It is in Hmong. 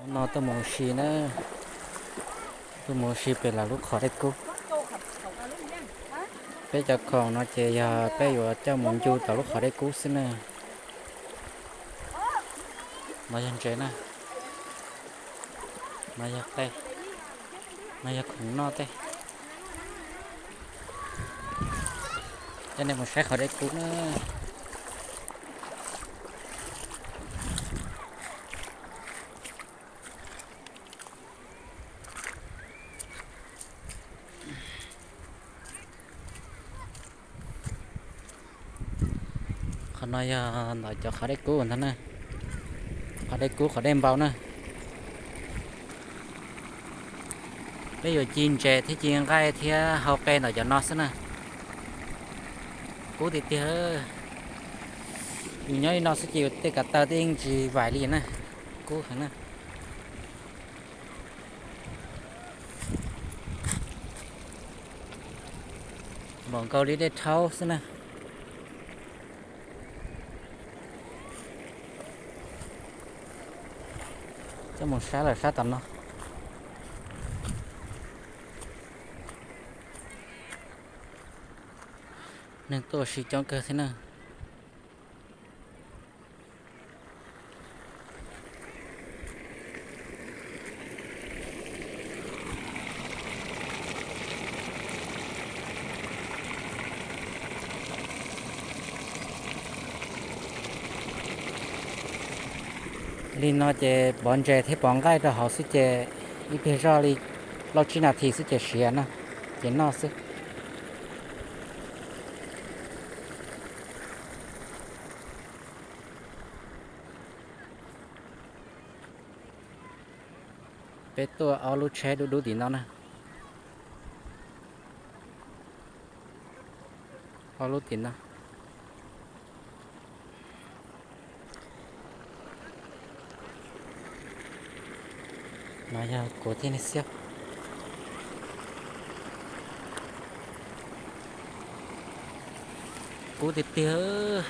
No tuaj mus ua si na, tuaj mus ua si pem lawv lub qhov dej kub. Peb cov khoom no ces yog peb yuav coj mus ncu tom lub qhov dej kub xwb na. No yog ntses na, no yog qe, no yog khoom noj tej. Coj nej mus saib qhov dej kub na. Qhov no yog ntawm cov qhov dej kub ntag na, qhov dej kub qhov dej npau na. Peb yuav ci ntses thiab ci nqaij thiab hau qe ntawm cov no xwb na. Kub tiag tiag. Yus nyob li no xwb ces yus tej kav taw tej yeej tsis vaim li na. Kub heev na. Npaum nkaus li dej rhaub xwb na. Coj mus saib lawm sab tom no. Neeg tuaj ua si coob kawg thiab na. Li no ces pov ntses thiab pov nqaij rau hauv xwb ces ib pliag zoj li plaub tsib nas this xwb ces siav na, ces noj xwb. Peb tuaj ob lub tsheb dub dub tim no na. Ob lub tim no. No yog kuv thiab nej xiab. Kub tiag tiag.